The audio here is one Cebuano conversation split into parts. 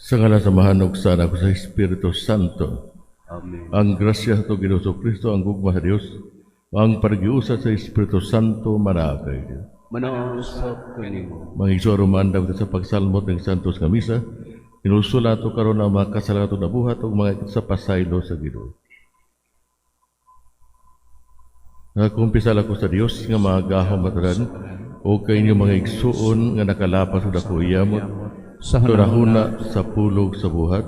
Sa ngalan sa Amahan ug sa Anak ug sa Espiritu Santo. Amen. Ang grasya sa atong Ginoong Kristo, ang gugma sa Dios, ang pakighiusa sa Espiritu Santo manaa kay Dios. Manaa usab kanimo. Mga igsoon, maandam sa pagsalmot ng Santos nga Misa, hinulsol nato karon ang mga kasalanan atong nabuhat ug mga sa pasaylo sa Ginoo. Nagakumpisal ako sa Dios nga makagagahom tanan ug kaninyo, mga igsuon, nga nakalapas sa dako yamot sa sa hunahuna, sa pulog, sa buhat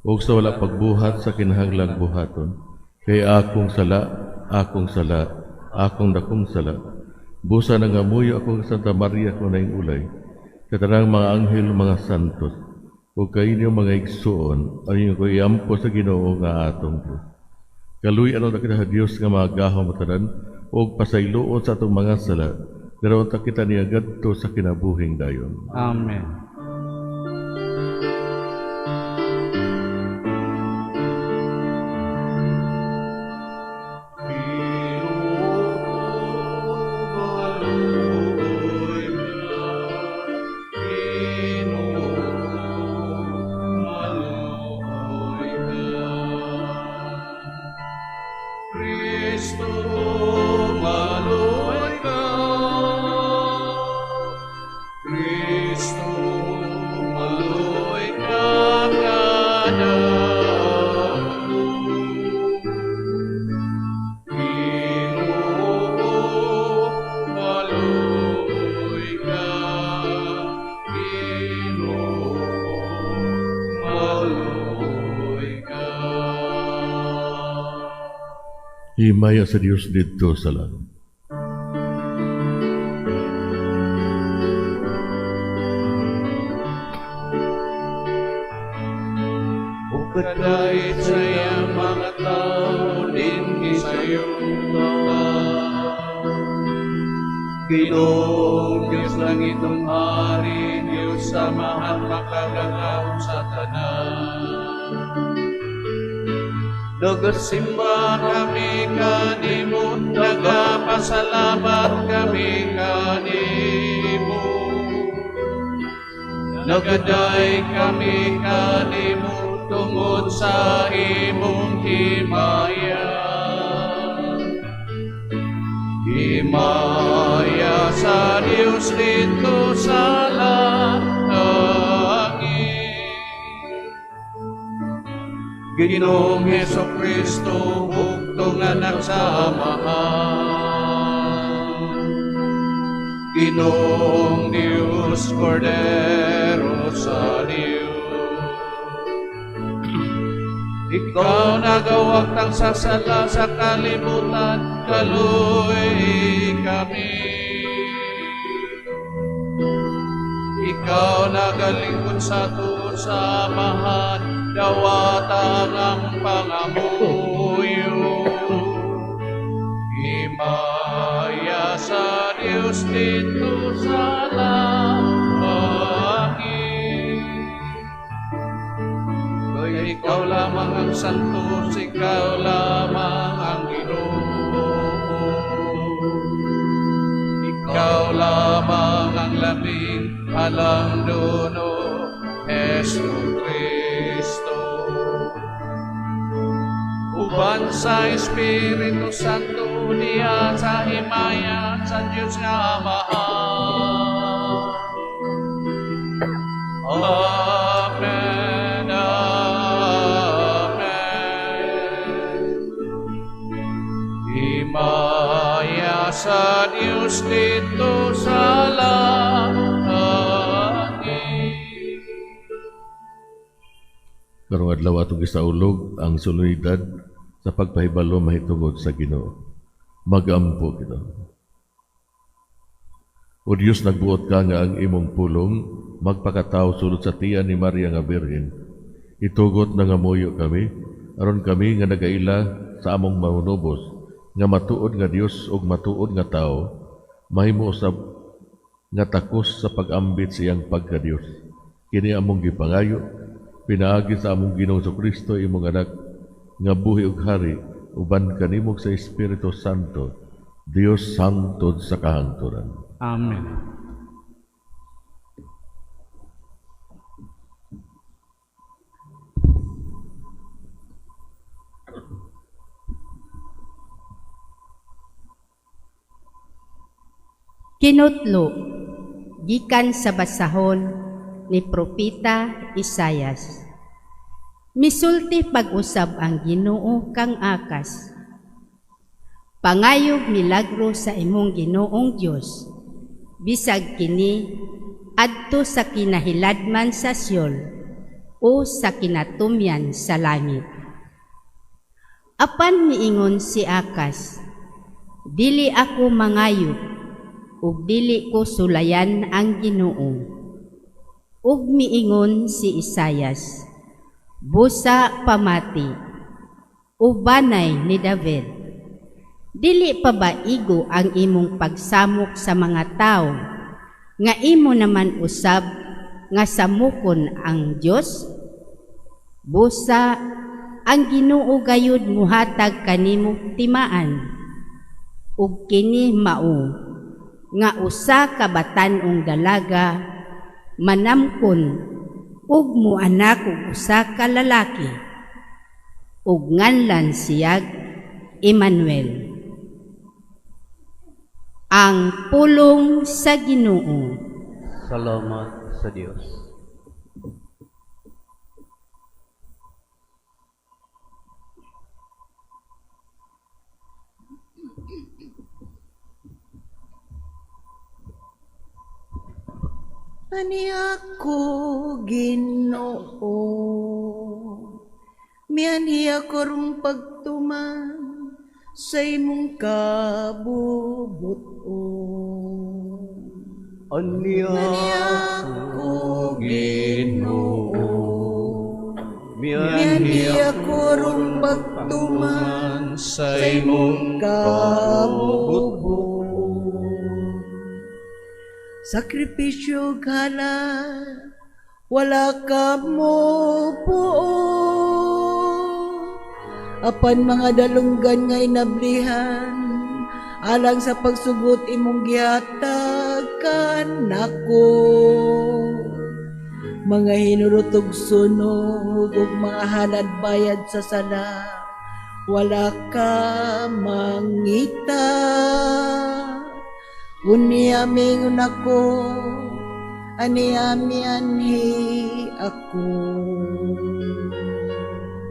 ug sa wala pagbuhat sa kinahanglang buhaton. Kay akong sala, akong sala, akong dakong sala. Busa nangamuyo ako sa Santa Maria akong Inaing Ulay, sa tanang mga anghel, mga santos, ug kaninyo, mga igsuon, ang inyo ko iampo sa Ginoo nga atong Dios. Kaluy-an unta kita sa Dios nga makagagahom tanan ug pasayloon sa atong mga sala. Dara unta kita niya ngadto sa kinabuhing dayon. Amen. Kristo, maluoy ka. Kristo, maluoy ka kanamo. Ginoo, maluoy ka. Ginoo, maluoy ka. Himaya sa Dios didto sa langit. Ug kadait sa iyang mga tao dinhi sa yuta. Ginoong Diyos langitnong hari, Diyos Amahan makagagahom sa tanan. Nagasimba kami kanimo, nagapasalamat kami kanimo. Nagaday kami kanimo tungod sa imong himaya. Himaya sa Dios didto sa langit. Ginoong Heso Kristo, bugtong anak sa Amahan. Ginoong Dios, Cordero sa Dios. Ikaw nagawagtang sa sala sa kalibutan, kaluy kami. Ikaw nagalingkod sa tuod sa Amahan, dawata ang pangamuyo. Himaya sa Dios didto sa langit. Kay ikaw lamang ang santos, ikaw lamang ang Ginoo. Ikaw lamang ang labing halangdon, Hesu Kristo. Uban sa Espiritu Santo diha sa himaya sa Dios nga Amahan. Amen. Amen. Himaya sa Dios didto sa langit. Karong adlaw atong gisaulog ang solemnidad sa pagpahibalo mahitungod sa Ginoo. Magampo kita. O Dios, nagbuot ka nga ang imong pulong magpakatao sulod sa tiyan ni Maria nga Birhen. Itugot, nangamuyo kami, aron kami nga nagaila sa among Manunubos nga matuod nga Dios ug matuod nga tawo, mahimo usab nga takos sa pag-ambit sa iyang pagka-Dios. Kini among gipangayo pinaagi sa among Ginoong Kristo, imong anak, nga buhi ug hari uban kanimo sa Espiritu Santo, Dios hangtod sa kahangturan. Amen. Kinutlo gikan sa basahon ni Propeta Isayas. Misulti pag-usab ang Ginoo kang Akas. Pangayog milagro sa imong Ginoong Dios. Bisag kini adto sa kinahiladman sa Sheol o sa kinatumyan sa langit. Apan miingon si Akas, dili ako mangayo ug dili ko sulayan ang Ginoo. Ug miingon si Isayas, busa pamati, o banay ni David, dili pa ba igo ang imong pagsamok sa mga tawo nga imo naman usab nga samukon ang Dios? Busa ang Ginoo gayud muhatag kanimo timaan, ug kini mao nga usa ka batan-ong dalaga manamkon ug moanak og usa ka lalaki, ug nganlan siyag Emmanuel. Ang pulong sa Ginoo. Salamat sa Dios. Ani ako Ginoo, mianhi ako rong pagtuman sa imong kabubuton. Ani ako Ginoo, mianhi ako rong pagtuman sa sa imong imong kabubuton. Sakripisyo halal, wala ka mo puo. Apan mga dalunggan nga inablihan, alang sa pagsugot imong gihatag kanako. Mga hinurotog sunog ug mga halad bayad sa sala, wala ka mangita. Unya mingon ako, ani anhi ako.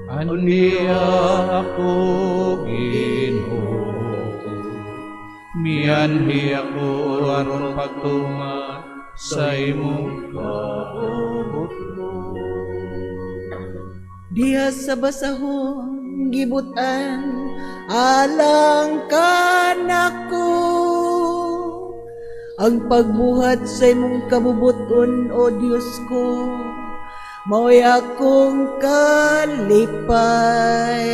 Aniya ako Ginoo, mianhi ako aron pagtuman sa imong kabubut-on. Diha sa basahon gibutan alang kanako ang pagbuhat sa imong kabubuton, o Dios ko, mao'y akong kalipay.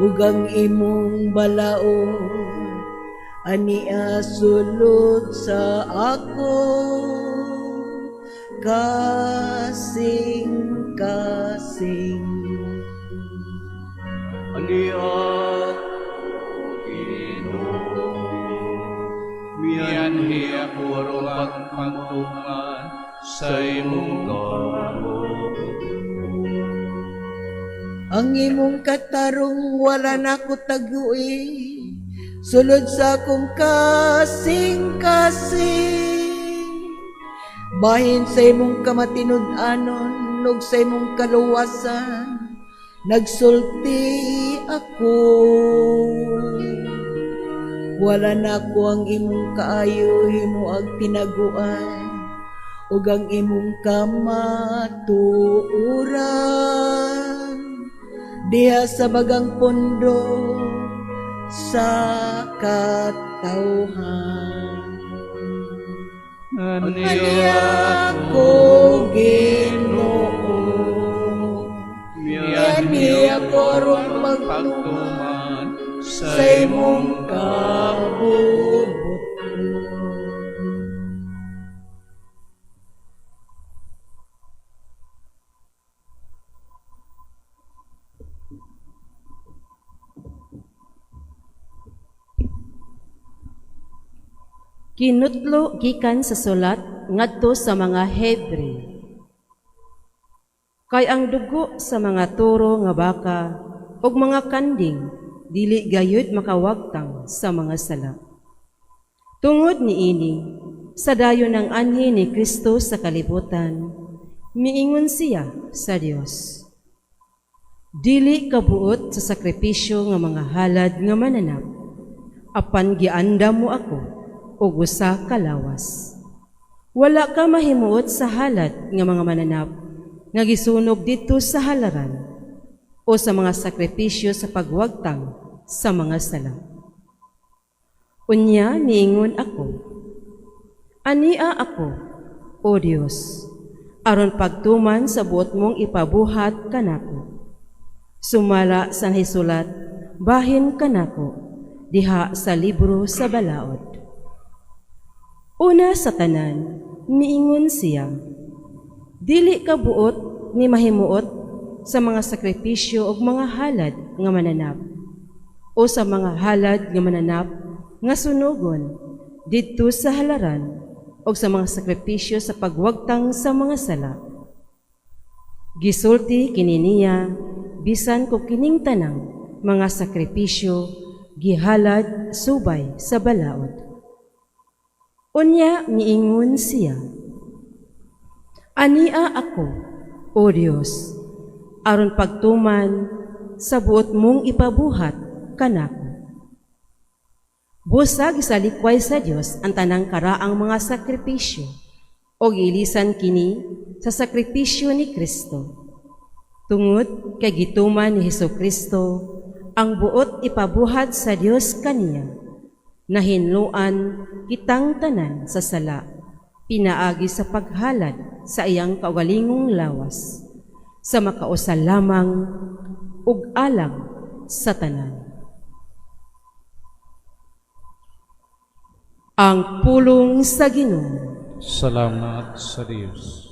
Ug ang imong balaod ania sulod sa ako kasing-kasing. Aniya Ginoo, mianhi ako aron pagtuman sa imong kabubut-on. Ang imong katarong wala nako tagui, sulod sa akong kasing-kasing. Bahin sa imong kamatinud-anon ug sa imong kaluwasan, nagsulti ako. Wala nako ang imong kaayo himuag tinaguan, ug ang imong kamatuoran diha sa bagang pundo sa katawhan. Aniya ako Ginoo, mianhi ako aron pagtuman sa sa imong kabubuton. Kinutlo gikan sa sulat ngadto sa mga Hebreo. Kay ang dugo sa mga toro nga baka ug mga kanding dili gayud makawagtang sa mga sala. Tungod niini, sa dayon ang anhi ni Kristo sa kalibutan, miingon siya sa Dios. Dili kabuot sa sakripisyo nga mga halad nga mananap, apan giandam mo ako og usa ka lawas. Wala ka mahimuot sa halad nga mga mananap nga gisunog didto sa halaran o sa mga sakripisyo sa pagwagtang sa mga sala. Unya niingon ako, ania ako, O Dios, aron pagtuman sa buot mong ipabuhat kanako. Sumala sa nahisulat, bahin kanako, diha sa libro sa balaod. Una sa tanan, miingon siya, dili ka buot ni mahimuot sa mga sakripisyo ug mga halad nga mananap, o sa mga halad nga mananap nga sunugon didto sa halaran o sa mga sakripisyo sa pagwagtang sa mga sala. Gisulti kini niya bisan ko kining tanang mga sakripisyo gihalad subay sa balaod. Unya miingon siya, ania ako, O Dios, aron pagtuman sa buot mong ipabuhat kanako. Busa gisalikway sa Dios ang tanang karaang mga sakripisyo o giilisan kini sa sakripisyo ni Kristo. Tungod kay gituman ni Hesus Kristo ang buot ipabuhat sa Dios kaniya, nahinloan kitang tanan sa sala, pinaagi sa paghalad sa iyang kaugalingong lawas, sa makausa lamang ug alang sa tanan. Ang pulong sa Ginoo. Salamat sa Dios.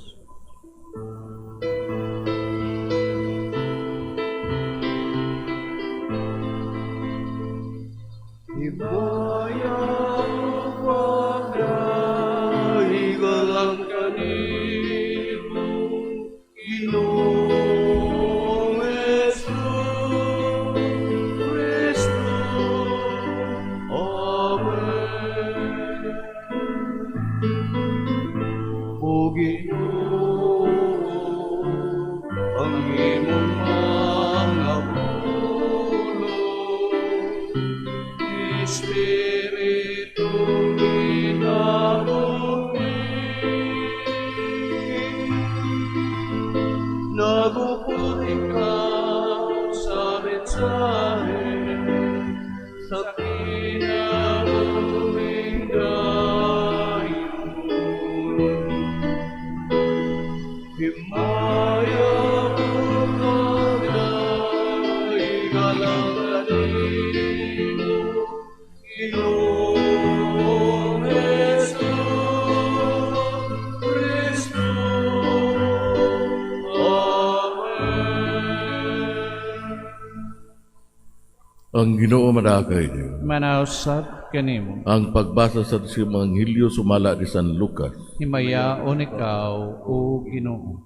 Ang Ginoo manakay niyo. Manausap kanimo. Ang pagbasa sa Ebanghelyo sumala ni San Lucas. Himayaon ikaw, o Ginoo.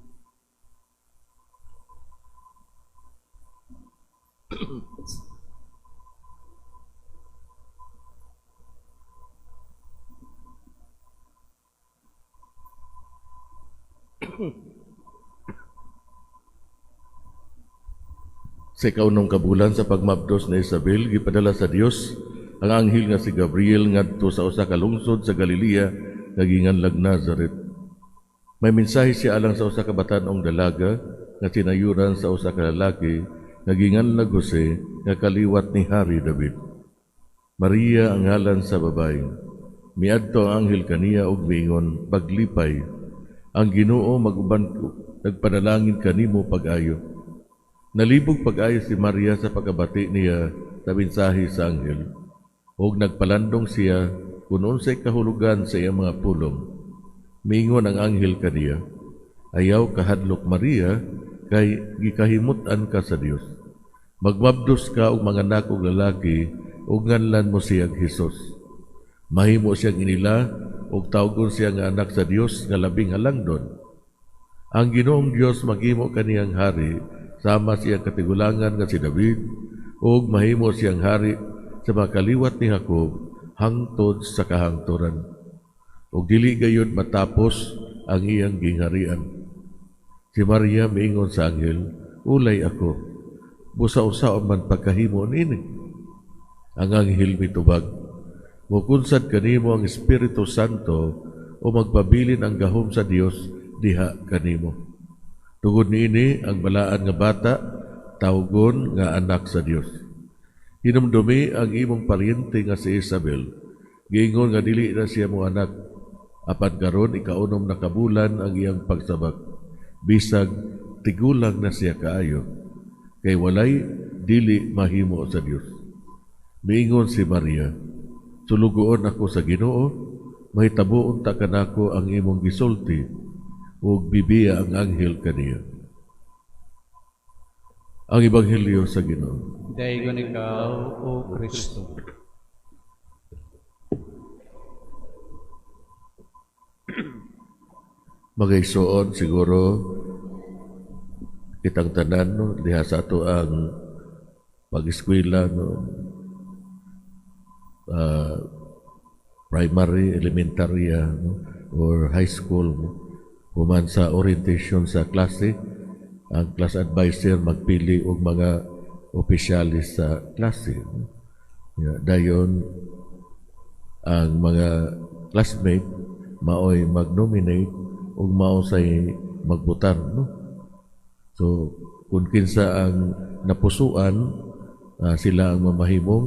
Sa ikaunong kabulan sa pagmabdos ni Isabel, gipadala sa Dios ang anghel nga si Gabriel ngadto sa usa ka lungsod sa Galilea nga ginganlag Nazaret. May mensahe siya alang sa usa ka batan-ong dalaga nga tinayuran sa usa ka lalaki nga ginganlag Jose nga kaliwat ni Hari David. Maria ang ngalan sa babae. Miadto ang anghel kaniya og miingon, paglipay, ang Ginoo maguban nagpanalangin kanimo pag-ayo. Nalibog pag-ayo si Maria sa pagkabati niya sa mensahe sa anghel, ug nagpalandong siya kung unsay kahulugan sa iyang mga pulong. Miingon ang anghel kaniya, ayaw kahadlok Maria, kay gikahimut-an ka sa Dios. Magmabdos ka og manganak og lalaki, ug nganlan mo siyang Hesus. Mahimo siyang inila, ug tawgon siya nga anak sa Dios nga labing halangdon. Ang Ginoong Dios maghimo kaniyang hari, sama siyang katigulangan nga si David, ug mahimo siyang hari sa mga kaliwat ni Jacob hangtod sa kahangturan. Ug dili gayud matapos ang iyang gingharian. Si Maria miingon sa anghel, "Ulay ako, busa unsaon man pagkahimo niini?" Ang anghel mitubag, "Mukunsad kanimo ang Espiritu Santo o magpabilin ang gahom sa Dios diha kanimo. Tungod niini ang balaan nga bata tawgon nga anak sa Dios. Hinumdumi ang imong paryente nga si Isabel. Giingon nga dili na siya mo anak, apan karon ikaunom na ka bulan ang iyang pagsabak. Bisag tigulang na siya kaayo, kay walay dili mahimo sa Dios." Miingon si Maria, "Sulugoon ako sa Ginoo, mahitabo unta kanako ang imong gisulti," ug bibiya ang anghel kaniya. Ang Ebanghelyo sa Ginoo. Daygon ikaw, O Kristo. Mga igsoon, siguro kitang tanan, no, diha sa ato ang pag-eskwela, no, primary, elementary, no, or high school, no, human sa orientation sa klase, ang class advisor magpili og mga opisyalis sa klase. No? Ya, dayon ang mga classmate maoy mag-nominate ug mao say magbutar, no? So kung kinsa ang napusuan, sila ang mamahimong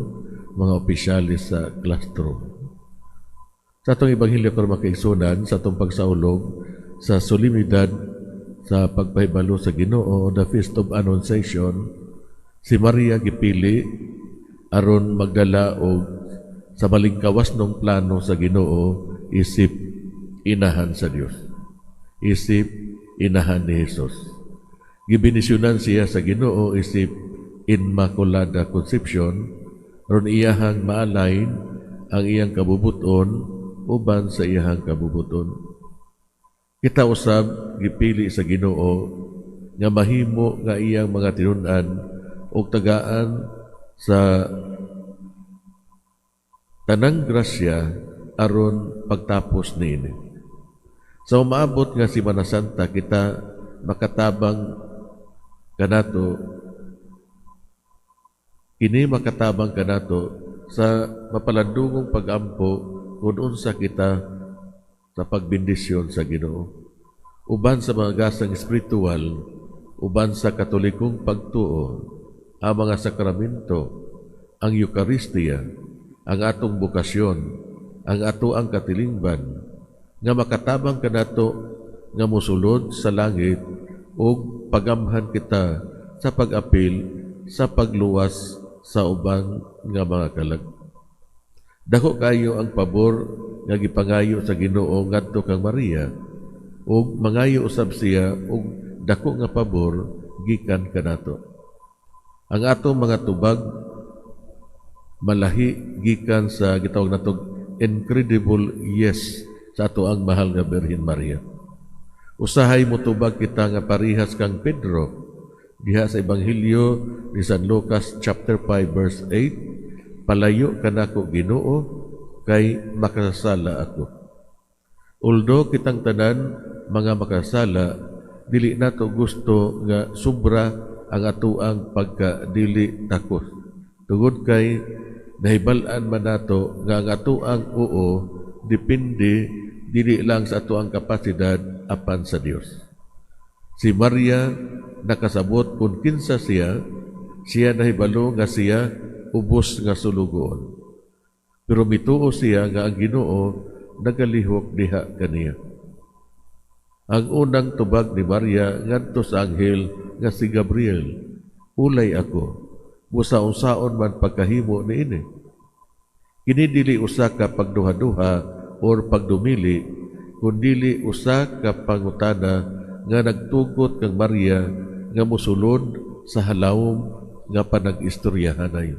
mga opisyalis sa classroom. Sa atong ebanghelyo karon, mga kaigsuonan, sa atong pagsaulog sa solemnidad sa pagpahibalo sa Ginoo, the Feast of Annunciation, si Maria gipili aron magdala og sa malingkawas ng plano sa Ginoo isip inahan sa Dios, isip inahan ni Jesus. Gibenisyonan siya sa Ginoo isip Immaculada Conception aron iyahang ma-align ang iyang kabubuton uban sa iyahang kabubuton. Kita usab gipili sa Ginoo nga mahimo nga iyang mga tinun-an og tagaan sa tanang grasya aron pagtapos niini. Sa umaabot nga Semana Santa, kita makatabang kanato, kini makatabang kanato sa mapalandungong pagampo kung unsa kita sa pagbendisyon sa Ginoo. Uban sa mga gasang espiritual, uban sa Katolikong pagtuo, ang mga sakramento, ang Eucharistia, ang atong bokasyon, ang ato ang katilingban, nga makatabang kanato nga mosulod sa langit ug pagamhan kita sa pag-apil sa pagluwas sa uban nga mga kalag. Dako kayo ang pabor nga gipangayo sa Ginoo ngadto kang Maria, ug mangayo usab siya og dako nga pabor gikan kanato. Ang atong mga tubag malahi gikan sa gitawag natog incredible yes sa ato ang mahal nga Birhen Maria. Usahay motubag kita nga parihas kang Pedro diha sa Ebanghelyo ni San Lucas chapter 5 verse 8, "Palayo kanako, Ginoo, kay makasasala ako." Although kitang tanan mga makasala, dili nato gusto nga sobra ang atuang pagka dili takos. Tungod kay nahibal-an man nato nga ang atuang oo depende dili lang sa atuang kapasidad apan sa Dios. Si Maria nakasabot kung kinsa siya, siya nahibalo nga siya ubos nga sulugoon. Pero mituo siya nga ang Ginoo nagalihok diha kaniya. Ang unang tubag ni Maria ngadto sa anghel nga si Gabriel, "Ulay ako, busa unsaon man pagkahimo niini?" Kini dili usa ka pagduha-duha or pagdumili, kundili usa ka pangutana nga nagtugot kang Maria nga mosulod sa halawom nga panag-istoryahanay.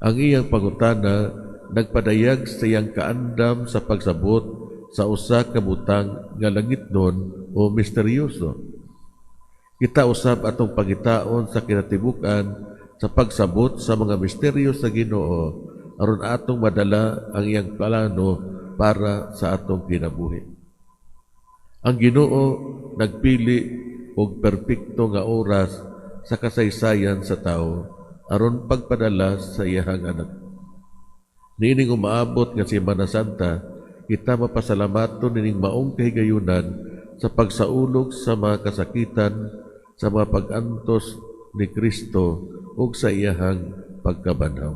Ang iyang pangutana nagpadayag sa iyang kaandam sa pagsabot sa usa ka butang nga langitnon o misteryoso. Kita usab atong pangitaon sa kinatibuk-an sa pagsabot sa mga misteryo sa Ginoo aron atong madala ang iyang plano para sa atong kinabuhi. Ang Ginoo nagpili og perpekto nga oras sa kasaysayan sa tao aron pagpadala sa iyahang anak. Niining umaabot nga Semana Santa, kita mapasalamaton nining maong kahigayunan sa pagsaulog sa mga kasakitan, sa mga pag-antos ni Kristo ug sa iyahang pagkabanhaw.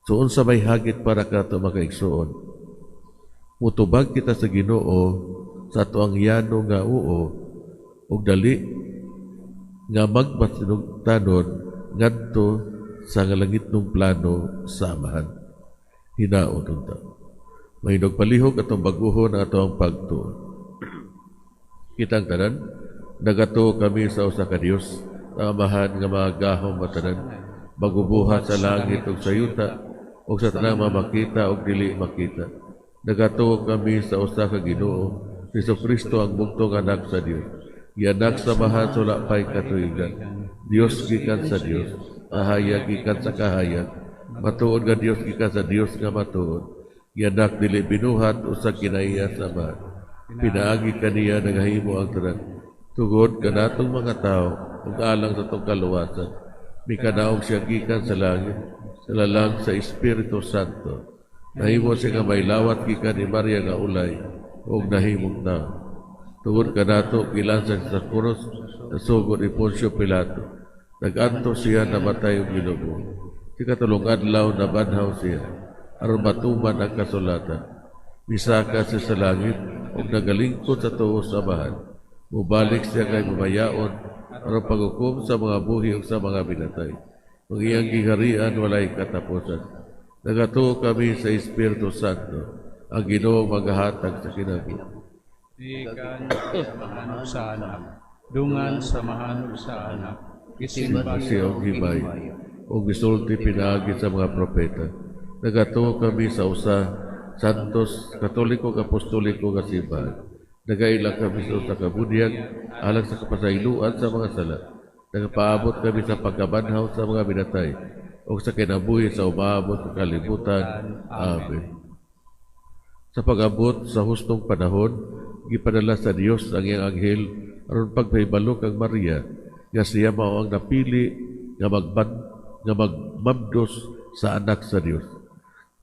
So unsa may hagit para kanato, mga kaigsuon? Mutubag kita sa Ginoo sa atoang yano nga oo ug dali nga magmasinugtanon ngadto sa langitnong plano sa Amahan. Hinaot unta. Mahindog palihog atong bag-ohon ang atoang pagtuo. Kitang tanan, nagatuo kami sa usa ka Dios, ang Amahan nga makagagahom tanan, magubuhat sa langit ug sa yuta, ug sa tanang mga makita ug dili makita. Nagatuo kami sa usa ka Ginoo, si Kristo, ang bugtong anak sa Dios. Gianak sa Amahan sa wala pay katuigan. Dios gikan sa Dios, kahayag gikan sa kahayag. Matuod nga Dios gikan sa Dios nga matuod. Gianak, dili binuhat, usa kinaiya sa Amahan. Pinaagi kaniya nagahimo ang tanan. Tungod kanatong mga tao ug alang sa atong kaluwasan, mikanaog siya gikan sa langit, sa lalang sa Espiritu Santo. Nahimo siya nga may lawat gikan ni Maria nga ulay ug nahimong tao. Tungod kanato gilansang sa krus sa sugod ni Poncio Pilato. Nag-antos siya, namatay ug gilubong. Sa ikatulong adlaw nabanhaw siya aron matuman ang kasulatan. Misaka siya sa langit ug nagalingkod sa tuo sa Amahan. Mubalik siya kay mamayaon aron paghukom sa mga buhi ug sa mga binatay. Ang iyang giharian walay katapusan. Nagatuo kami sa Espiritu Santo, ang Ginoo magahatag sa kinabuhi. Gikan sa Amahan ug sa Anak, dungan sa Amahan ug sa Anak, gisimba. Siya og himay ug gisulti pinaagi sa mga propeta. Nagatuo kami sa usa Santos, Katoliko, Apostoliko nga simbahan. Nagaila kami sa usa ka bunyag alang sa kapasayloan sa mga sala. Nagapaabot kami sa pagkabanhaw sa mga binatay ug sa kinabuhi sa umaabot sa kalibutan. Amen. Sa pag-abot sa hustong panahon, gipadala sa Dios ang iyang anghel aron pagpahibalo kang Maria nga siya mao ang napili nga magmabdos sa anak sa Dios.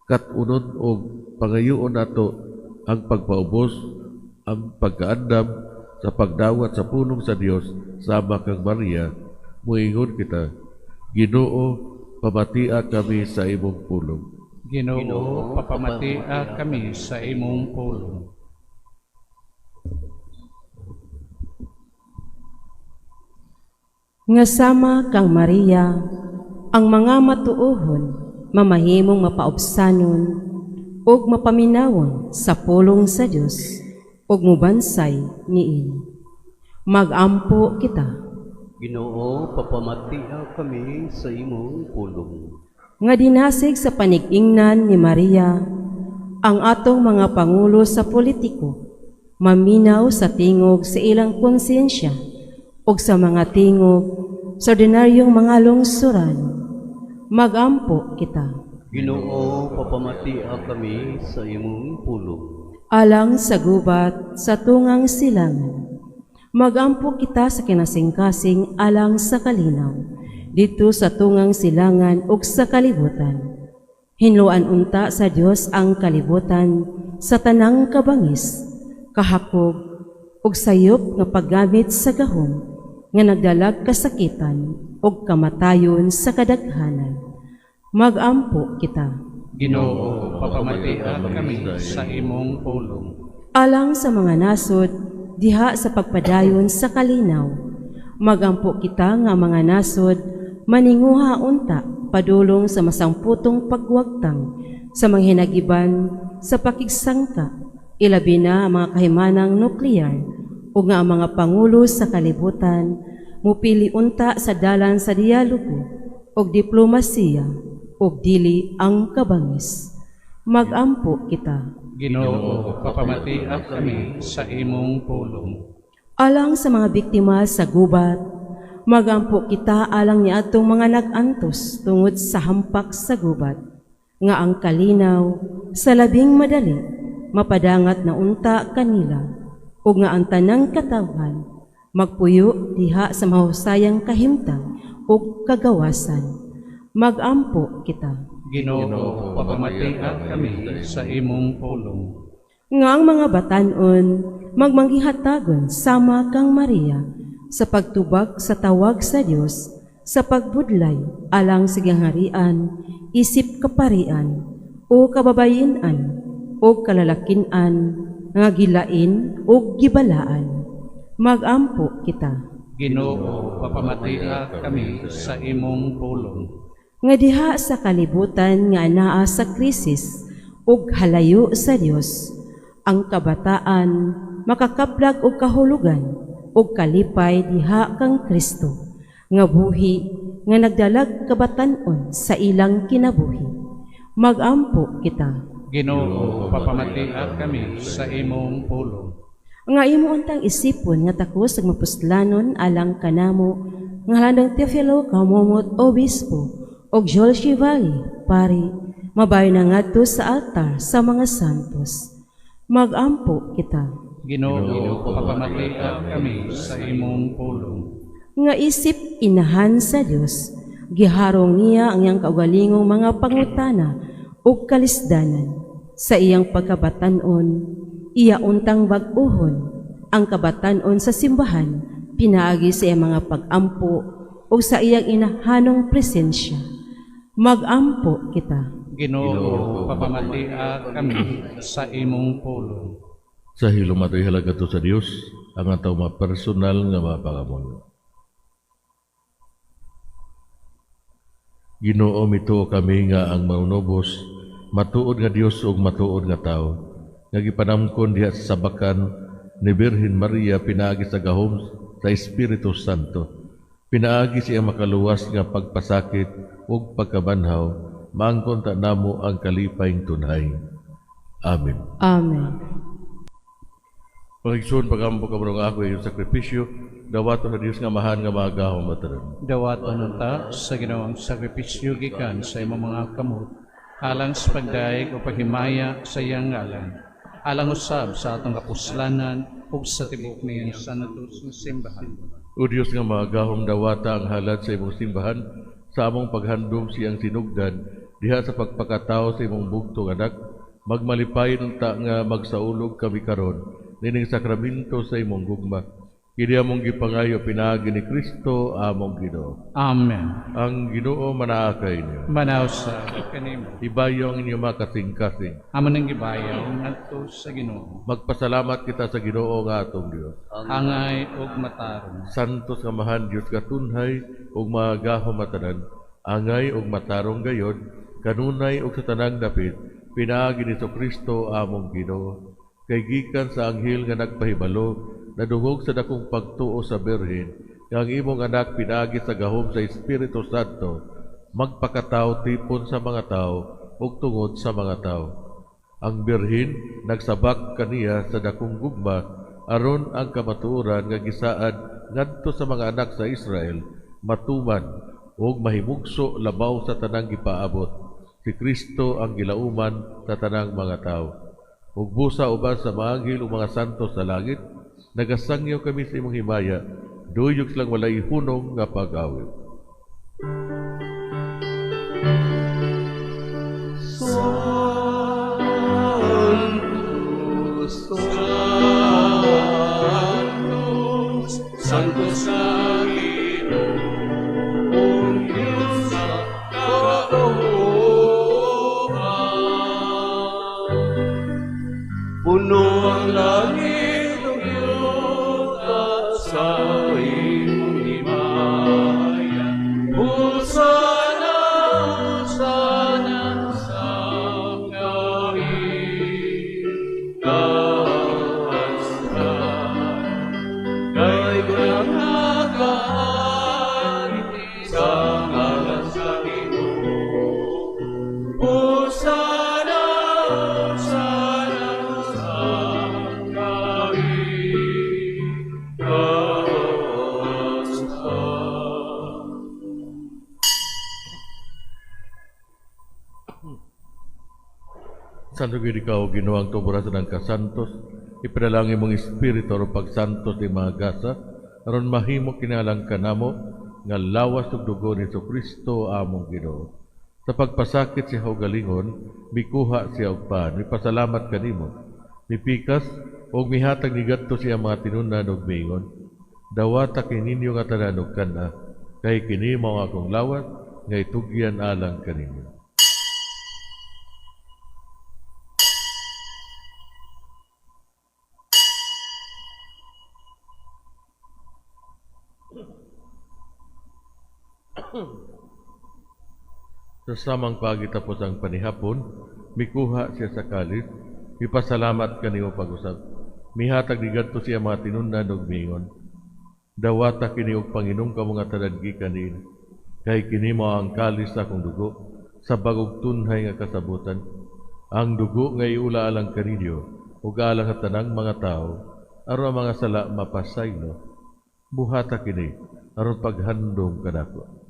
Kat-unon og pangayoon nato ang pagpaubos, ang pagkaandam sa pagdawat sa pulong sa Dios sama kang Maria, muingon kita, Ginoo, pamatia kami sa imong pulong. Ginoo, papamatia kami sa imong pulong. Nga sama kang Maria, ang mga matuohon mamahimong mapaubsanon ug mapaminawon sa pulong sa Dios ug mubansay niini. Magampo kita. Ginoo, papamatia kami sa imong pulong. Nga dinasig sa panig-ingnan ni Maria, ang atong mga pangulo sa politiko maminaw sa tingog sa ilang konsensya ug sa mga tingog sa ordinaryong mga lungsuran. Magampo kita. Ginoo, papamatia kami sa imong pulong. Alang sa gubat sa tungang silangan. Magampo kita sa kinasingkasing alang sa kalinaw didto sa tungang silangan ug sa kalibutan. Hinloan unta sa Dios ang kalibutan sa tanang kabangis, kahakog ug sayop nga paggamit sa gahom nga nagdalag kasakitan ug kamatayon sa kadaghanan. Magampo kita. Ginoo, papamatia kami sa imong pulong. Alang sa mga nasod diha sa pagpadayon sa kalinaw. Magampo kita nga mga nasod maninguha unta padulong sa masangputong pagwagtang sa mga hinagiban sa pakigsangka, ilabi na ang mga kahimanang nuklear, ug nga ang mga pangulo sa kalibutan mupili unta sa dalan sa dialogo ug diplomasiya ug dili ang kabangis. Magampo kita. Ginoo, papamatia kami sa imong pulong. Alang sa mga biktima sa gubat, magampo kita alang niadtong mga nag-antos tungod sa hampak sa gubat. Nga ang kalinaw sa labing madali mapadangat na unta kanila ug nga ang tanang katawhan magpuyo diha sa mahusayang kahimtang ug kagawasan. Magampo kita. Ginoo, papamatia kami sa imong pulong. Nga ang mga batan-on magmanghihatagon sama kang Maria sa pagtubag sa tawag sa Dios sa pagbudlay alang sa gingharian isip kaparian o kababayen-an o kalalakin-an nga gilain o gibalaan. Magampo kita. Ginoo, papamatia kami sa imong pulong. Nga diha sa kalibutan nga anaa sa krisis ug halayo sa Dios, ang kabataan makakaplag og kahulugan ug kalipay diha kang Kristo nga buhi nga nagdalag kabatan-on sa ilang kinabuhi. Magampo kita. Ginoo, papamatia kami sa imong pulong. Nga imo untang isipon nga takos ug mapuslanon alang kanamo nga halandong Teofilo Camomot, Obispo, ug Joel Chevalier, pari, mabayo na ngadto sa altar sa mga santos. Magampo kita. Ginoo, papamatia kami sa imong pulong. Nga isip inahan sa Dios, giharong niya ang iyang kaugalingong mga pangutana ug kalisdanan sa iyang pagkabatan-on. Iya untang bag-ohon ang kabatan-on sa simbahan pinaagi sa iyang mga pag-ampo o sa iyang inahanong presensya. Magampo kita. Ginoo, papamatia kami sa imong pulong. Sa hilom ato ihalaga to sa Dios ang atong mga personal nga mga pangamuyo. Ginoo, mituo kami nga ang maunubos, matuod nga Dios ug matuod nga tawo, nga gipanamkon diha sa sabakan ni Birhen Maria pinaagi sa gahom sa Espiritu Santo. Pinaagi siya makaluwas nga pagpasakit ug pagkabanhaw, maangkon ta namo ang kalipayng tunhay. Amen. Amen. Pangigsoon, pagampo ka nga ako iyong sakripisyo, dawaton sa Dios nga amahan nga magahom mataran. Dawaton unta sa Ginoong sakripisyo gikan sa imong mga kamot, alang sa pagdayeg o paghimaya sa iyang ngalan, alang usab sa atong kapuslanan ug sa tibuok niyang santos nga simbahan. O Dios nga magahom, dawata ang halad sa imong simbahan sa among paghandom siyang sinugdan diha sa pagpakatawo sa imong bugtong anak, magmalipay unta nga magsaulog kami karon nining sakramento sa imong gugma. Kini among gipangayo pinaagi ni Kristo among Ginoo. Amen. Ang Ginoo manaa kaninyo. Manaw sa kanimo. Ibayo ang inyong mga kasing-kasing. Amo nang gibayaw ngadto sa Ginoo. Magpasalamat kita sa Ginoo nga atong Dios. Angay ug matarong. Santos nga Amahan Dios katunhay ug magahom matanan, angay ug matarong gayod, kanunay ug sa tanang dapit, pinaagi ni Kristo among Ginoo. Kay gikan sa anghel nga nagpahibalo, nadungog sa dakong pagtuo sa Birhen, nga ang imong anak pinaagi sa gahom sa Espiritu Santo, magpakatao tipon sa mga tao ug tungod sa mga tao. Ang Birhen nagsabak kaniya sa dakong gugma, aron ang kamatuoran nga gisaad ngadto sa mga anak sa Israel matuman ug mahimugso labaw sa tanang gipaabot. Si Kristo ang gilauman sa tanang mga tao. Ug busa uban sa mga anghel ug mga santo sa langit, nagasangyaw kami sa imong himaya, duyog silang walay hunong nga pag-awit. Santo, Santo, Santo sa Ginoong Diyos sa katauhan. Puno ang langit ug yuta sa imong himaya. Hosana, hosana sa kahitasan. Kay ginakaani sa ngalan sa Ginoo. Hosana, hosana sa kahitasan. Santo gyud ikaw, Ginoo, ang tuboran ng kasantos, ipadalangin mong espiritu aron pagsantos ni mga gasa, aron mahimo kinalang kanamo nga lawas ug dugo ni Kristo among Ginoo. Sa pagpasakit siya kaugalingon, mikuha siya og pan, mipasalamat kanimo, mipikas ug mihatag ni gadto siya mga tinunan ug miingon, dawata kininyo nga tanan og kana, kay kini mao akong lawas nga itugyan alang kaninyo. Sa samang pagi tapos ang panihapon, mikuha siya sa kalis, mipasalamat kanimo pag-usab. Mihatag ni gadto siya mga tinunan ug miingon, dawata kini og panginom kamo nga tanan gikan niini, kay kini mao ang kalis sa akong dugo sa bagong tunhay nga kasabutan. Ang dugo nga iula alang kaninyo ug alang sa tanang mga tawo, aron ang mga sala mapasaylo. Buhata kini aron paghandom kanako.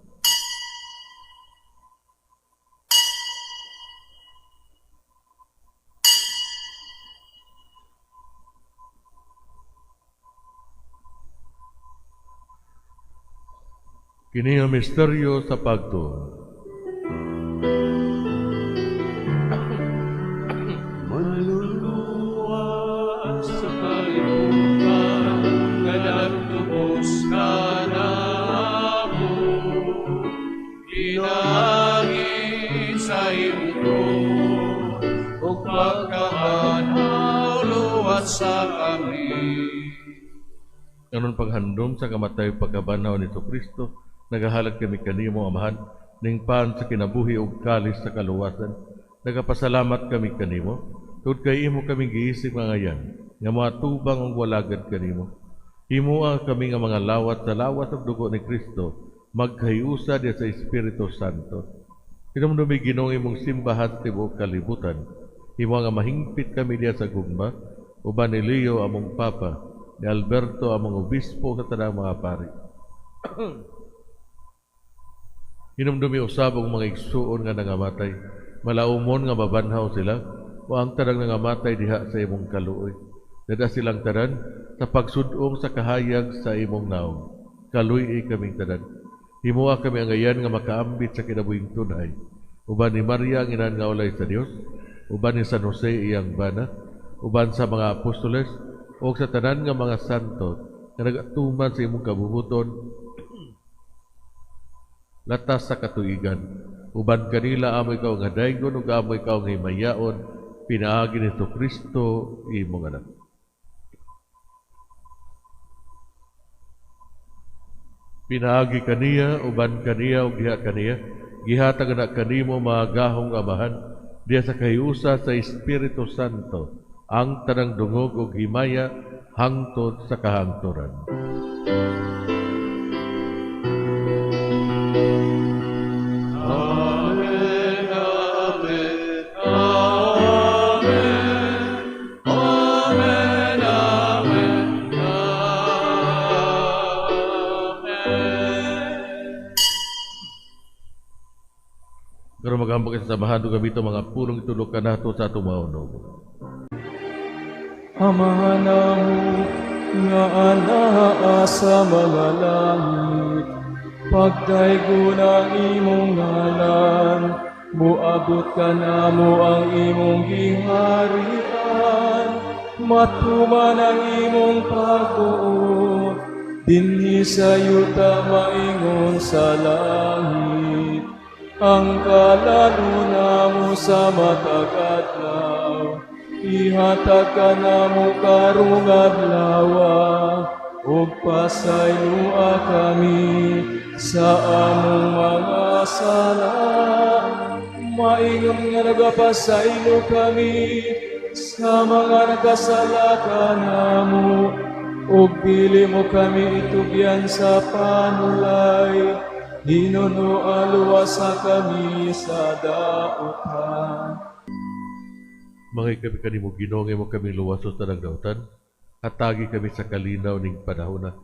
Kini ang misteryo sa pagtuo. Manluluwas sa kalibutan, nga nagtubos kanamo, pinaagi sa imong krus, ug pagkabanhaw luwas sa kami. Aron paghandom sa kamatay pagkabanhaw ni Kristo, nagahalad kami kanimo, Amahan, ning pan sa kinabuhi ug kalis sa kaluwasan. Nagapasalamat kami kanimo, tungod kay imo kaming giisip nga ngayan, nga mga tubang ug walagad kanimo. Himoa kami nga mga lawat sa lawas ug dugo ni Kristo, magkahiusa diya sa Espiritu Santo. Hinumdumi Ginoo imong simbahan sa tibuok kalibutan. Himoa nga mahingpit kami diya sa gugma, uban ni Leo among Papa, ni Alberto among Obispo sa tanang mga pari. Hinumdumi usab ang mga igsuon nga nangamatay, malaumon nga mabanhaw sila, o ang tanang nangamatay diha sa imong kaluoy. Dada silang tanan sa pagsudong sa kahayag sa imong naong. Kaluy-i kaming tanan. Himoa kami ang ngayan nga makaambit sa kinabuhing tunay. Uban ni Maria ang inan nga ulay sa Dios, uban ni San Jose iyang bana, uban sa mga apostoles, o sa tanan nga mga santo nga nagatuman sa imong kabubuton, latas sa katuigan. Uban kanila amo ikaw nga daygon ug amo ikaw nga himayaon, pinaagi ni Kristo imong anak. Pinaagi kaniya, uban kaniya ug diha kaniya, gihatag na kanimo mga gahong Amahan diha sa kahiusa sa Espiritu Santo, ang tanang dungog ug himaya hangtod sa kahangturan. Amen, amen, amen, amen, amen, amen. Pero maghambal sa samahan ug gamito mga pulong itulog kanato sa atong maonog. Amahan namo nga anaa sa mga langit, pagdaygon ang imong ngalan, moabot kanamo ang imong giharian, matuman ang imong pagbuot, dinhi sa yuta maingon sa langit. Ang kalaluna mo sa matag adlaw, ihatag kanamo karong adlawa, ug pasayloa kami sa among mga sala, maingon nga nagapasaylo kami sa mga nagkasala kanamo, ug dili mo kami itugyan sa panulay, hinunoa luwasa kami sa dautan. Mga kami kanimo Ginoo, imo kami luwasos sa tanang dautan, hatagi kami sa kalinaw ning panahona.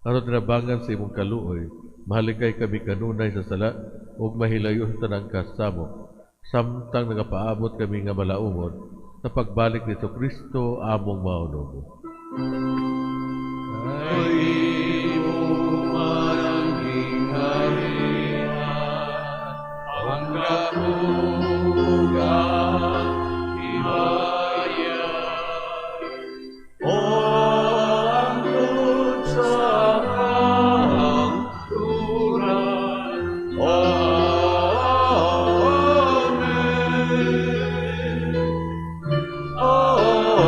Aron tinabangan sa imong kaluoy, mahalikay kami kanunay sa sala ug mahilayo sa tanang kasamo. Samtang nagapaabot kami nga malaumon sa pagbalik ni Kristo among Maonubo. Kay imo man ang gingharian, ang gahom ug ang himaya, o hangtod sa kahangturan. Amen. Amen.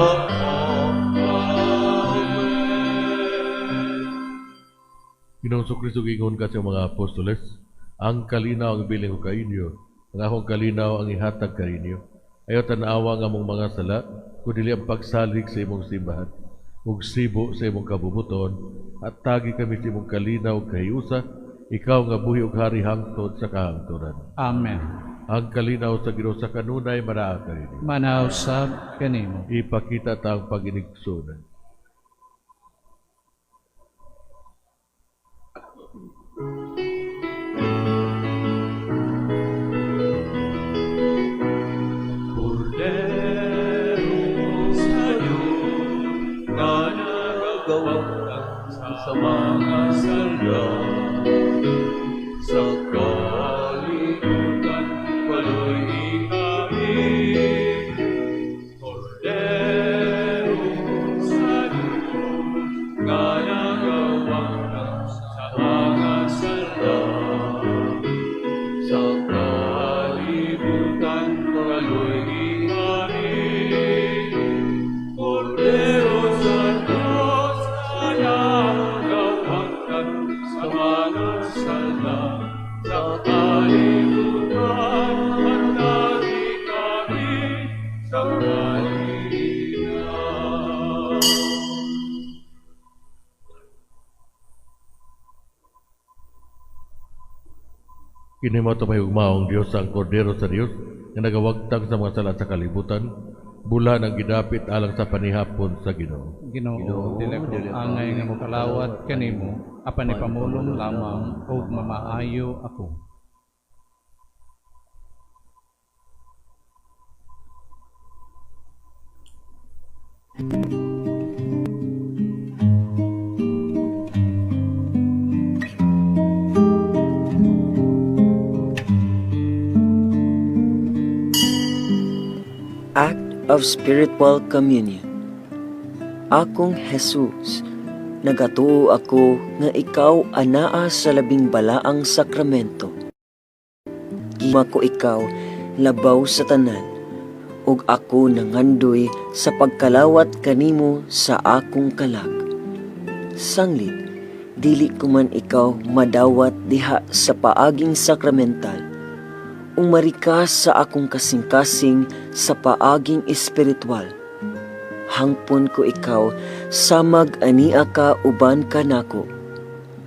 Ginoong Kristo, giingon ka sa mga apostoles, "Ang kalinaw ang ibilin ko kainyo, ang akong kalinaw ang ihatag kaninyo. Ayaw tanawa ang among mga sala, kundi ang pagsalig sa imong simbahan. Ug sibo sa imong kabubuton, at tagi kami sa imong kalinaw ug kahiusa, ikaw nga buhi ug hari hangtod sa kahangturan." Amen. Ang kalinaw sa Ginoo sa kanunay manaa kaninyo. Manaa usab kanimo. Ipakita ta ang pag-inigsunan. Kordero sa Diyos nga nagawagtang sa mga sala sa kalibutan, kaloy kami. Kordero sa Diyos nga nagawagtang sa mga sala sa kalibutan, kaloy kami. Kordero sa Diyos nga nagawagtang sa mga sala sa kalibutan, hatagi kami sa kalinaw. Kini mao mahigugmaong Dios, ang Kordero sa Dios nga nagawagtang sa mga sala sa kalibutan, bulahan ang gidapit alang sa panihapon sa Ginoo. Ginoo, dili ko angay nga mokalawat kanimo, apan ipamulong lamang ug mamaayo ako. Act of Spiritual Communion. Akong Jesus, nagatuo ako nga ikaw anaa sa labing balaang sakramento. Gima ko ikaw labaw sa tanan, ug ako nangandoy sa pagkalawat kanimo sa akong kalag. Sanglit, dili ko man ikaw madawat diha sa paaging sakramental, umari ka sa akong kasing-kasing sa paaging espiritual. Hangpon ko ikaw samag ania ka uban kanako,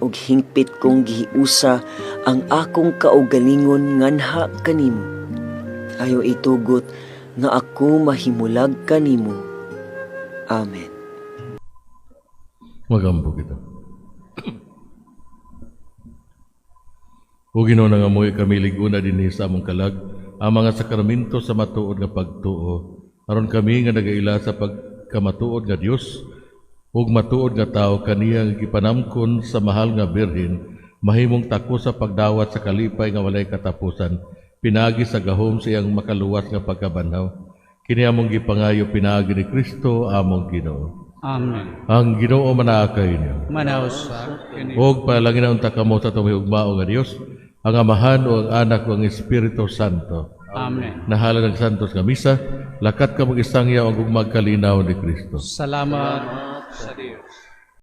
ug hingpit kong gihiusa ang akong kaugalingon nganha kanimo. Ayo itugot nga ako mahimulag kanimo. Amen. Magampo kita. O Ginoo, nangamuyo kami lig-una dinhi sa among kalag ang mga sakramento sa matuod nga pagtuo, aron kami nga nagaila sa pagkamatuod nga Dios ug matuod nga tawo kaniya nga gipanamkon sa mahal nga Birhen, mahimong tako sa pagdawat sa kalipay nga walay katapusan pinaagi sa gahom sa iyang makaluwas nga pagkabanhaw. Kini among gipangayo pinaagi ni Kristo among Ginoo. Amen. Ang Ginoo manaa kaninyo. Manaa usab kanimo. Og panalangin unta kamo sa atong higugmao nga Dios, ang Amahan o ang Anak o ang Espiritu Santo. Amen. Nahalad ang santos nga misa, lakat ka mag-isangyaw ang gugmag kalinaw ni Kristo. Salamat sa Dios.